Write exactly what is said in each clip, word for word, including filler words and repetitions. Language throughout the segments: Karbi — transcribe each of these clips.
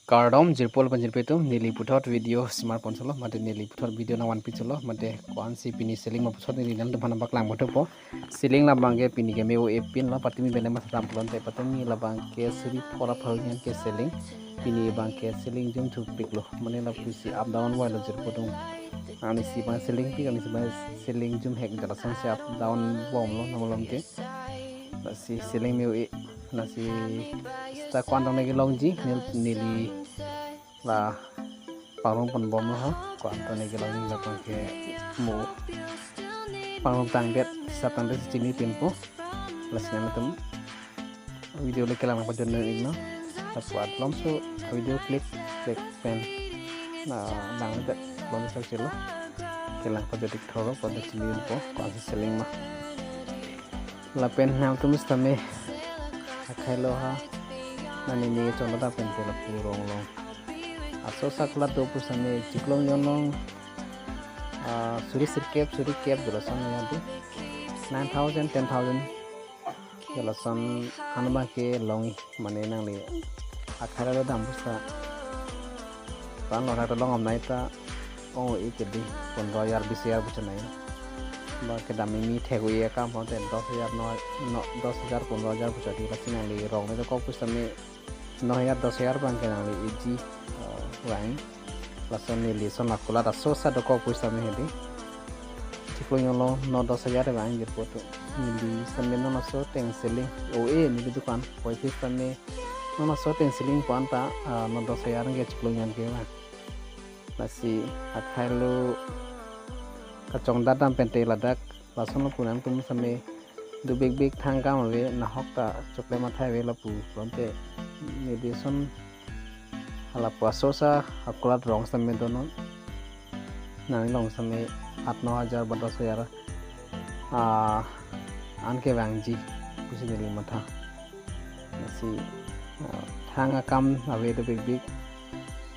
Kardom jirpo lapen jirpi atum, neli puthot video semar pon solo, mate neli puthot video nangvanpi solo, mate ko-ansi pini ceiling ma puthot neli nangtumphan nangpaklang puthot po. Ceiling labang ke pini ke me-o-e pinlo, patumi pen le masa dam pulote patumi labang ke suri phora pharo nyan ke ceiling. Pini abang ke ceiling jum thupiklo, mane lapusi up down vailo jirpo atum. Arnisi abang ceiling pik, arnisi abang ceiling jum hek, jalason si up down bomlo, namalom ke. Lasi ceiling me-o-e, lasi seta ko-an tong ne kelongji, nel-, neli la pangrung pon bomlo ha, ko-an tong ne kelongji, labang ke mo pangrung tangdet, sap tangdet si chini pinpo, lasi nangtum video le kelang pajut nang ikno, lapu atlomso video clip, clip pen, na nang le lom sa chelo, kelang pajut ik thoro, pada chini pinpo, ko-ansi ceiling ma. Lapen nangtum sitame akhai lo ha, nani ne chonlo ta pen ke lapu rong long. Aso sak la do pu sitame chiklo nyon long, ah, suri sirkep, suri kep jalason ya di. Nine thousand, ten thousand jalason anma ke long, mane nangli akhai lo dam pusa. Pan lo ta long amnai ta ong-e ke di, pondro hajar, bis hajar pu chonai. Ba kedam kimi thek-o-e akam pon te dos hajar, no, no, dos hajar, pondro hajar pu chodi, lasi nangli rong ne dokok pu sitame no hajar, dos hajar abang ke nangli eji, eh, vang. Lason neli son akulat aso sa dokok pu sitame hedi. Chiklo nyon long, no dos hajar vang jirpo atum. Neli sitame non aso ateng ceiling. O-e neli dukan, puvoiphit sitame non aso ateng ceiling pu-an ta, ah, no dos hajar ke chiklo nyon ke vang. Lasi akhai lo kachongdat dam pen te ladak, lason lo pu nangtum sitame dubik bik thang akam ave, nahok ta chokle mathai ave lapu pulote, neli son halapu aso sa akulat rong sitame donon. Nang long sitame at no hajar ba dos hajar, ah, an ke vangji pusi neli matha. Lasi, ah, thang akam ave dubik bik.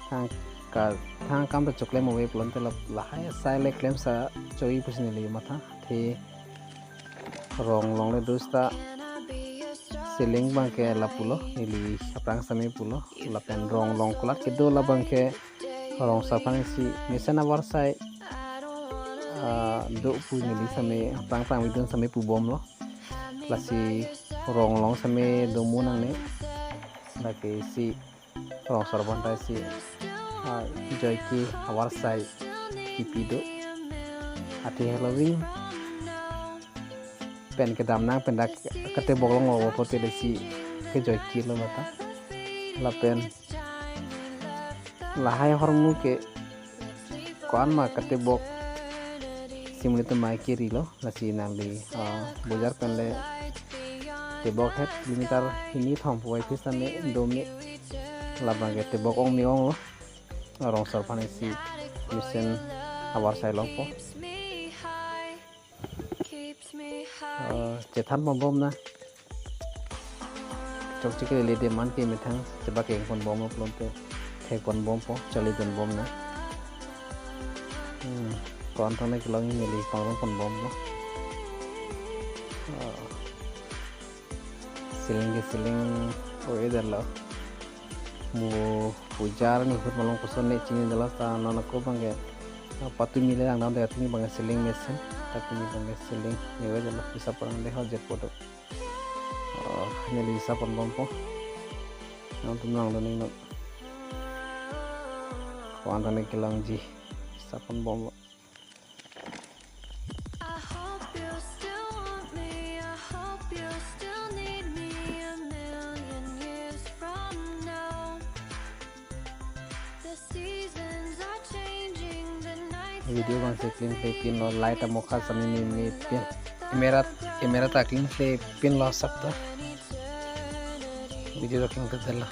Thang ka, thang akam ta choklem ave pulote la, lahai asai le klemsa choi pusi neli matha. Te rong longle do seta ceiling abang ke lapulo, neli aphrang sitame pulo. Lapen rong long kulat kedo labang ke rong sar aphan isi mesen avarsai, ah, do pu neli sitame aphrang aphrang video sitame pu bomlo. Lasi rong long sitame do mo nangne. Lake isi rong sar aphan ta isi, ah, joike avarsai kipi do. Athe Halloween pen kedam nang pen dak katebok long opo te lesi kejoike lo mata. Lapen lahai ahormu ke ko-an ma katebok si monit atum mai kerilo, lasi nangli, ah, bojar pen le tebok het kilometer hini thom puvoiphit sitame do me, labang ke tebok ong me onglo. Rong sar aphan isi mesen avarsai longpo. Ah, chethan pon bom na. Chokche ke lele de man ke methang chebak keng pon bom pulote thek pon bompo, charli dun bom na. Hmm, ko-an tong ne kelong neli pangrung pon bomlo. Ah, ceiling ke ceiling o-e detlo. Mo pujar ni hut malong koson ne chinidetlo ta non ako abang ke, ah, patumi le langdam de, atumi abang ke ceiling mesen, ta pini abang ke ceiling ni-e detlo, bisa parang de ho jet poto. Ah, neli bisa pon bompo. Nangtum langdun iknon. Ko-an tong ne kelongji, bisa pon bomlo. I hope you still want me. I hope you still need me a million years from now. The seasons are changing, the nights Video abang se clean play pinlo, light amokha sami me me pin. Camera, camera ta clean play pinlo sap ta. Video ta clean play detlo.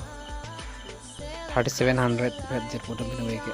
Thirty seven hundred vet jet poto pin ke.